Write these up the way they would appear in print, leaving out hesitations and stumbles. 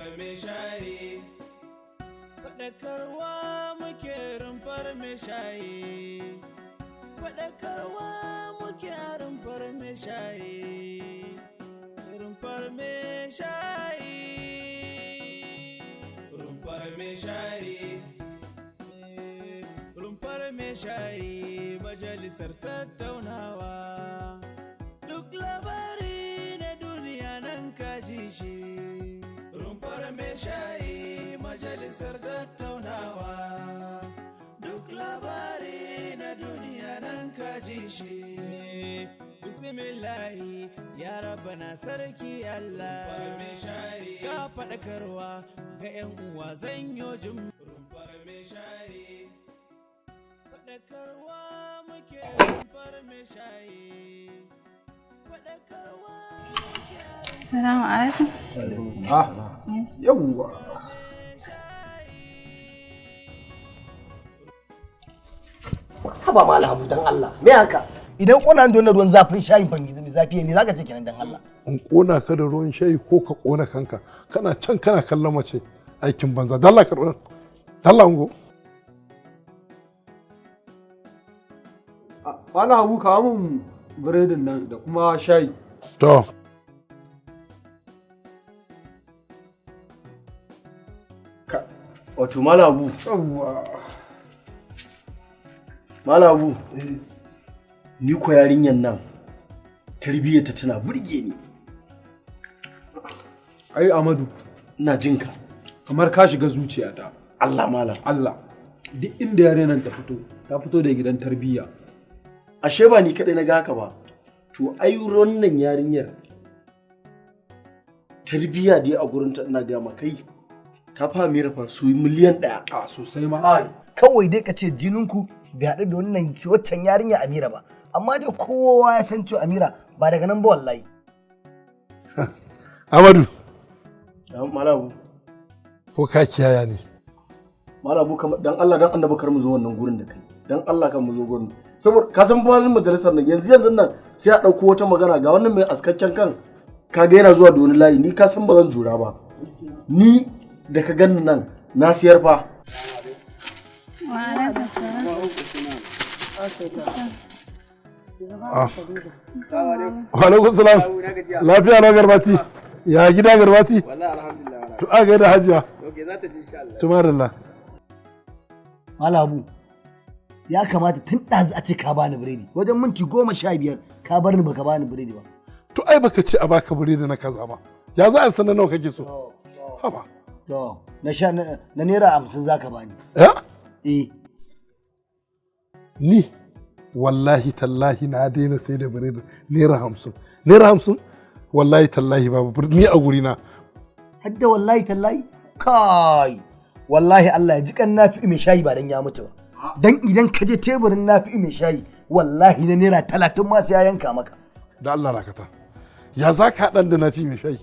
Rumfar mai shayi. Faɗakarwa muke rumfar mai shayi. Faɗakarwa muke a rumfar mai shayi. Rumfar mai shayi. Rumfar mai shayi. Rumfar mai shayi majalisar tattaunawa. Duk labari na duniya nan kaji shi. Rumfar mai shayi majalisar tattaunawa. Duk labari na duniya nan kaji shi. Bismillahi ya na sarki Allah. Rumfar mai shayi. Ga faɗakarwa ga 'yan uwa zanyo jim. Rumfar mai shayi. Faɗakarwa muke rumfar mai shayi. Faɗakarwa muke. Assalamu alaikum. Ah, yawwa. Haba mala Habu, dan Allah. Me haka? Idan kona ni da wannan ruwan zafin shayin fangi mai zafi ne zaka ce kenan, dan Allah? In kona ka da ruwan shayi ko ka kona kanka, kana can kana kallon mace, aikin banza. Dalla ka dalla ungo. Malam Habu, kawo min biredin nan da kuma shayi. To. Wato Malam Habu. Yawwa. Malam Habu. Ni ko yarinyar nan tarbiyyarta tana burge ni. Ai Amadu, Ina jin ka. kamar ka shiga zuciyata. Allah malam. Allah. Duk inda yarinyar nan ta fito, ta fito da gidan tarbiyya. Ashe ba ni kadai na ga haka ba. To ai wannan yarinyar tarbiyya dai a gurin ta, ina ga ma kai, ta fa mira fa su miliyan 1. A sosai ma. Kawai dai ka ce jininku bai haɗu da wannan waccan yarinya Amira ba. Amma dai kowa ya san cewa Amira ba daga nan ba wallahi. Amadu, Malam Habu. ko ka kiyaya ne? Malam Habu, kamar dan Allah dan Annabi kar mu zo wannan gurin da kai. Dan Allah kan mu zo gurin. Saboda ka san bayan majalisar nan yanzu yanzu nan sai a ɗauko wata magana ga wannan mai askakken kan, kaga yana zuwa da wani layi, ni ka san ba zan jura ba. Ni da ka ganni nan na siyar fa. Wa alaikum salam. Ah. Wa alaikum salam. Lafiya na Garbati. Ya gida, Garbati? To a gaida Hajiya. To madalla. Malam Habu, ya kamata tun ɗazu a ce ka bani biredi. Wajen minti 15 ka bar ni baka bani biredi ba. To ai baka ce a baka biredi na kaza ba. Ya za a san na nawa kake so? Haba. To na sha na naira 50 za ka bani. Eh? Eh. Ni wallahi tallahi na daina sai da biredi naira 50. Naira 50? Wallahi tallahi babu ni a gurina. Hadda wallahi tallahi? Kai! Wallahi Allah ya ji kan Nafi'u mai shayi ba dan ya mutu ba. Dan idan ka je teburin Nafi'u mai shayi, wallahi na naira 30 ma sai ya yanka maka. Da Allah rakata. Ya za ka haɗan da Nafi mai shayi?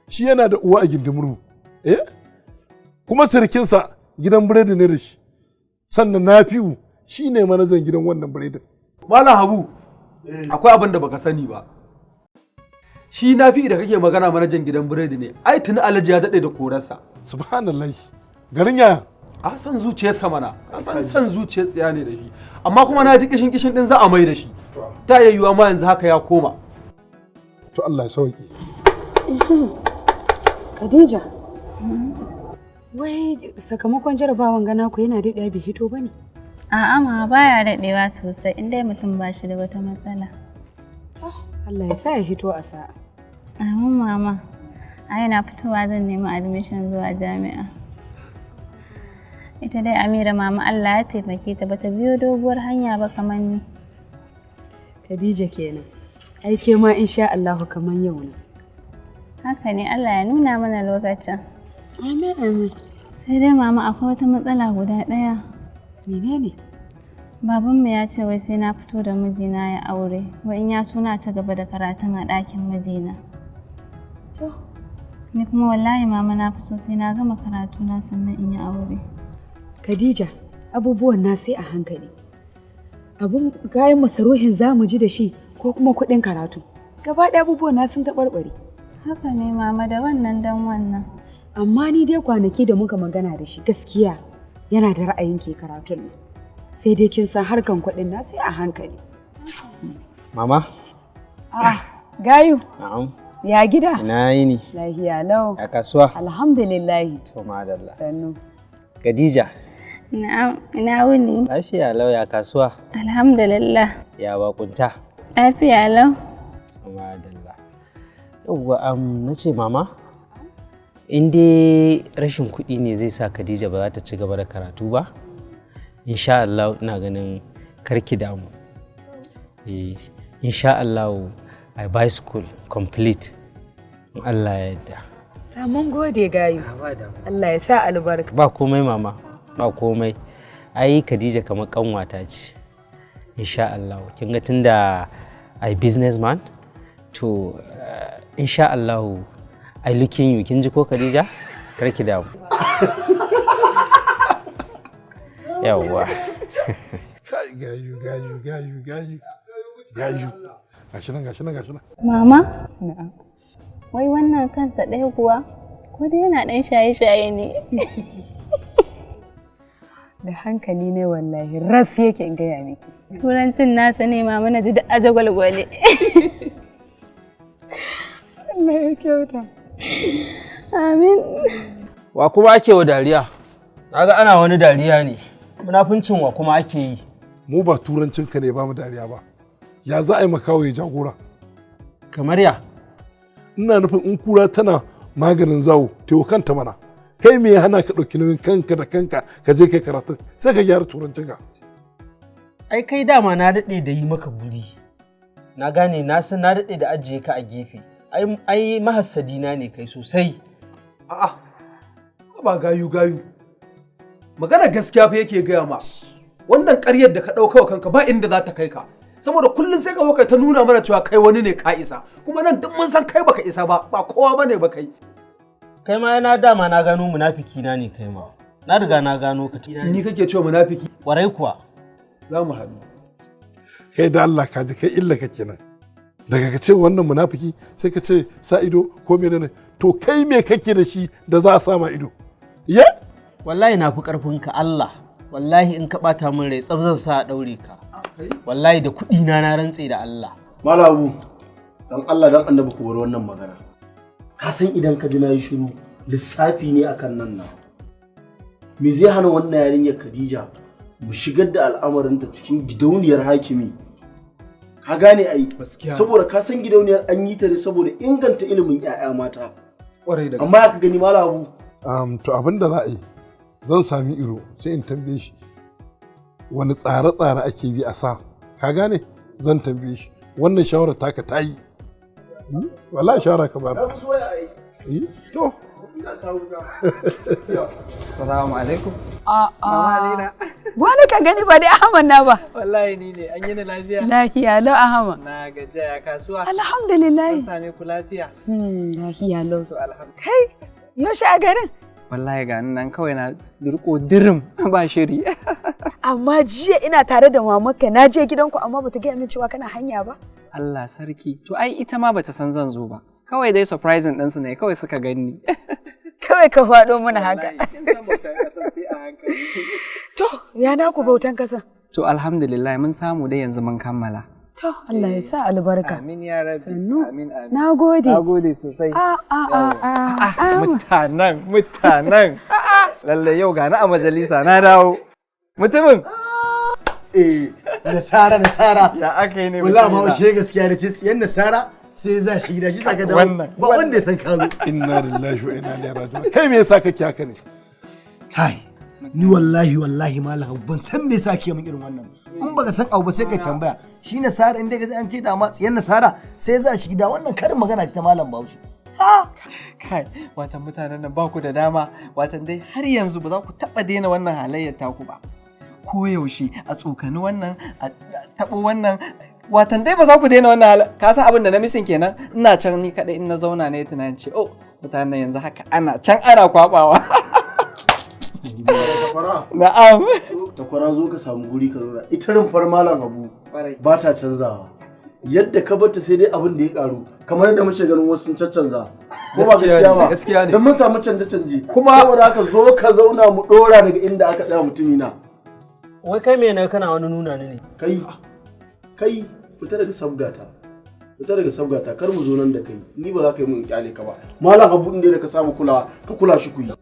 Shi yana da uwa a gindin murhu. Eh? Kuma sirikinsa gidan biredi ne da shi. Sannan Nafi'u shi ne manajan gidan wannan biredin. Malam Habu, akwai abin da baka sani ba. Shi Nafi da kake magana manajan gidan biredi ne. Ai tuni Alhaji ya daɗe da korarsa. Subhanallah. Garin yaya? A san zuciyarsa mana, a san san zuciyar tsiya ne da shi. Amma kuma na ji kishin kishin din za a mai da shi. Ta iya yiwuwa ma yanzu haka ya koma. To Allah ya sauki. Khadija. Wai sakamakon jarabawan gana ku yana daɗewa bai hito ba ne? A'a ma, baya daɗewa sosai in dai mutum ba shi da wata matsala. Allah ya sa ya hito a sa'a. Amin mama. Ai na fitowa zan nemi admission zuwa jami'a. Ita dai Amira mama, Allah ya taimake ta bata biyo doguwar hanya ba kamar ni. Khadija kenan. Ai ke ma insha Allahu kamar yau ne. Haka ne, Allah ya nuna mana lokacin. Amin amin. Sai dai mama, akwai wata matsala guda ɗaya. Menene? Babanmu ya ce wai sai na fito da mijina ya aure, wai in ya so na ci gaba da karatun a ɗakin mijina. To, Ni kuma wallahi mama, na fito sai na gama karatu na sannan in yi aure. Khadija, abubuwan na sai a hankali. Abun kayan masaruhin za mu ji da shi ko kuma kuɗin karatu. Gaba ɗaya abubuwan na sun taɓarɓare. Haka ne mama, da wannan dan wannan. Amma ni dai kwanaki da muka magana da shi, gaskiya yana da ra'ayin ke karatun nan. Sai dai kin san harkan kuɗin na sai a hankali. Mama? Ah, gayu. Na'am. Ya gida? Ina yini? Lahiya lau. A kasuwa? Alhamdulillah. To madalla. Sannu. Khadija. Na'am, ina wuni. Lafiya lau, ya kasuwa? Alhamdulillah. Ya bakunta? Lafiya lau. To madalla. Yawwa, na ce mama, in dai rashin kuɗi ne zai sa Khadija ba za ta ci gaba da karatu ba, insha Allah ina ganin karki damu. Eh, insha Allah I buy school complete. In Allah ya yarda. Ta mun gode, gayu. Allah ya sa albarka. Ba komai mama, ba komai. Ai Khadija kamar kanwata ce. Insha Allah. Kin ga tunda I businessman to insha Allah I looking you. Kin ji ko, Khadija? Kar ki damu. Yawwa. Kai, gayu, gayu, gayu, gayu, gayu, gashi nan, gashi nan, gashi nan. Mama? Na'am. Wai wannan kansa ɗaya kuwa? Ko dai yana ɗan shaye-shaye ne? Da hankali ne wallahi, ras yake in gaya miki. Turancin nasa ne mama, na ji duk a jagwalgwale. Allah ya kyauta. Amin. Wa kuma ake wa dariya? Naga ana wani dariya ne. Munafuncin wa kuma ake yi? Mu ba turancin ka ne ba mu dariya ba. Ya za a yi makawo ya jagora? Kamar ya? Ina nufin in kura tana maganin zawo tewa kanta mana. Kai me ya hana ka ɗauki nauyin kanka da kanka ka je kai karatun, sai ka gyara turancin ka? Ai kai dama na daɗe da yi maka guri. Na gane, na san na daɗe da ajiye ka a gefe. Ai mahassadina ne kai sosai. A'a, ba gayu gayu. Magana gaskiya fa yake gaya ma. Wannan ƙaryar da ka ɗauka wa kanka ba inda za ta kai ka. Saboda kullum sai ka zo kai ta nuna mana cewa kai wani ne, ka isa. Kuma nan duk mun san kai baka isa ba, ba kowa bane ba kai. Kai ma yana dama na gano munafiki na ne kai ma. Na riga na gano ka. Ni kake cewa munafiki? Kwarai kuwa. Za mu haɗu. Kai da Allah ka ji, kai illa ka kenan. Daga ka ce wannan munafiki sai ka ce sa ido ko menene, to kai me kake da shi da za a sa ma ido? Ya? Wallahi na fi ƙarfin ka, Allah. Wallahi in ka ɓata min rai tsaf zan sa a ɗaure ka. Wallahi da kuɗi na, na rantse da Allah. Malabu, dan Allah dan Annabi ku bar wannan magana. Ka san idan ka ji na yi shiru, lissafi ne akan nan na. Me zai hana wannan yarinyar Khadija mu shigar da al'amarinta cikin gidauniyar hakimi? Ka gane ai, saboda ka san gidauniyar an yi ta ne saboda inganta ilimin 'ya'ya mata. Kwarai da Amma aka gani, Malabu. To abin da za a yi, zan sami Iro sai in tambaye shi wani tsare-tsare ake bi a sa. Ka gane? Zan tambaye shi. Wannan shawarar taka ta yi. Wallahi shawara ka bayar. To. Salamu alaikum. A'a. Mama Alina. Wani ka gani ba dai Ahmad na ba. Wallahi ni ne, an yi ni lafiya? Lafiya lau, Ahmad. Na gajiya, ya kasuwa? Alhamdulillah. An same ku lafiya? Lafiya lau. To alhamdulillah. Kai, yaushe a garin? Wallahi ga nan kawai na durko dirim ba shiri. Amma jiya ina tare da mamanka, na je gidanku amma bata gaya min cewa kana hanya ba. Allah sarki. To ai ita ma bata san zan zo ba. Kawai dai surprising ɗinsu ne kawai suka gani. Kawai ka faɗo mana haka. To, ya naku bautan kasa? To alhamdulillah, mun samu dai yanzu mun kammala. To, Allah ya sa albarka. Amin ya rabbi. Sannu. Amin amin. Na gode. Na gode sosai. A a a a. Mutanen, mutanen. Lalle yau ga ni a majalisa na dawo. Mutumin. Eh, nasara, nasara. Ya aka yi ne? Wallahi ma mutumina? washe gaskiya da ce tsiyan nasara sai za shi gida shi saka dawo. Wannan, Ba wanda ya san ka zo. Inna lillahi wa inna ilaihi raji'un. Kai me yasa kake haka ne? Kai, ni wallahi wallahi malam, ban san me yasa ke min irin wannan. In baka san abu ba sai kai tambaya. Shi nasara in dai ka ji an ce da ma tsiyan nasara sai za shi gida, wannan karin magana ce ta malam Bahaushe. Ha! Kai, watan mutanen nan ba ku da dama, watan dai har yanzu ba za ku taɓa daina wannan halayyar taku ba. Koyaushe a tsokani wannan, a taɓo wannan, watan dai ba za ku daina wannan halayyar. Ka san abin da na missing kenan? Ina can ni kaɗai in na zauna ne tunanin ce, oh, mutanen nan yanzu haka ana can ana kwaɓawa. Na'am. Takwara, zo ka samu guri ka zauna. Ita rumfar Malam Habu ba ta canzawa. Yadda ka bata sai dai abin da ya karu, kamar yadda muke ganin wasu sun caccanza. Ko ba Gaskiya ne, gaskiya ba? gaskiya ne. Dan mun samu canje-canje. Kuma saboda haka zo ka zauna mu dora daga inda aka tsaya, mutumina. Wai kai me na kana wani nuna ni ne? Kai, kai, fita daga sabgata. Fita daga sabgata, kar mu zo nan da kai. Ni ba za ka yi mun kyale ka ba. Malam Abu, inda da ka samu kulawa, ka kula shi ku yi.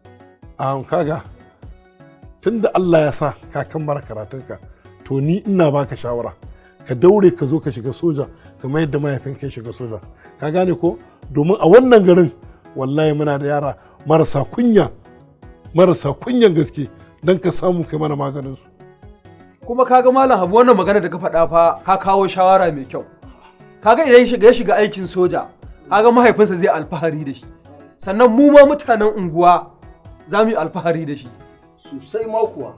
Kaga tunda Allah ya sa ka kammala karatunka, to ni ina baka shawara ka daure ka zo ka shiga soja kamar yadda mahaifinka ya shiga soja, ka gane ko? Domin a wannan garin wallahi muna da yara marasa kunya, marasa kunyan gaske, don ka samu kai mana maganin su. Kuma kaga Malam Habu, wannan magana da ka faɗa fa, ka kawo shawara mai kyau. Kaga idan ya shiga aikin soja, kaga mahaifinsa zai alfahari da shi, sannan mu ma mutanen unguwa za mu yi alfahari da shi. Sosai ma kuwa.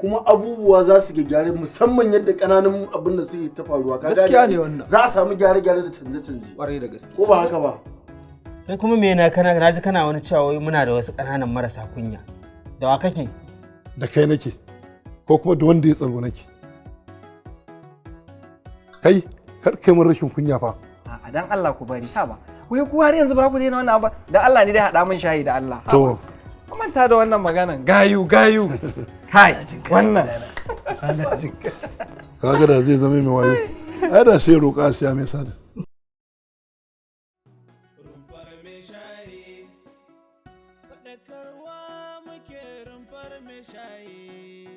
Kuma abubuwa za su gyare, musamman yadda ƙananan abin da suke ta faruwa, ka gane? Gaskiya ne wannan. Za a samu gyare-gyare da canje-canje. Kwarai da gaske. Ko ba haka ba? Kai kuma me na kana naji kana wani cewa wai muna da wasu ƙananan marasa kunya? Da wa kake? Da kai nake, ko kuma da wanda ya tsaro nake. Kai, kar kai mun rashin kunya fa. A'a, dan Allah ku bari, haba. Wai ku har yanzu ba ku daina wannan abu? Dan Allah ne dai haɗa min shayi da Allah. To. Ku manta da wannan maganan. Gayu gayu. Kai, wannan. Kaga da zai zama mai wayo, ai da sai roƙa siya mai sada. Rumfar mai shayi, faɗakarwa muke, rumfar mai shayi,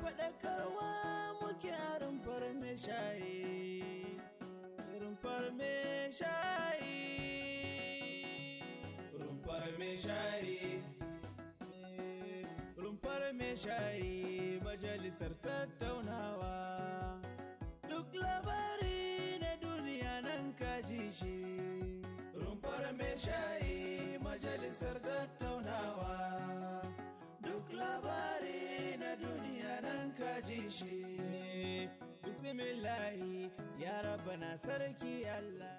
faɗakarwa muke a rumfar mai shayi, rumfar mai shayi, rumfar mai shayi, rumfar mai shayi, majalisar tattaunawa, duk labari na duniya nan kaji shi. Rumfar mai shayi, majalisar tattaunawa, duk labari na duniya nan kaji shi. Bismillahi ya rabbana sarki Allah.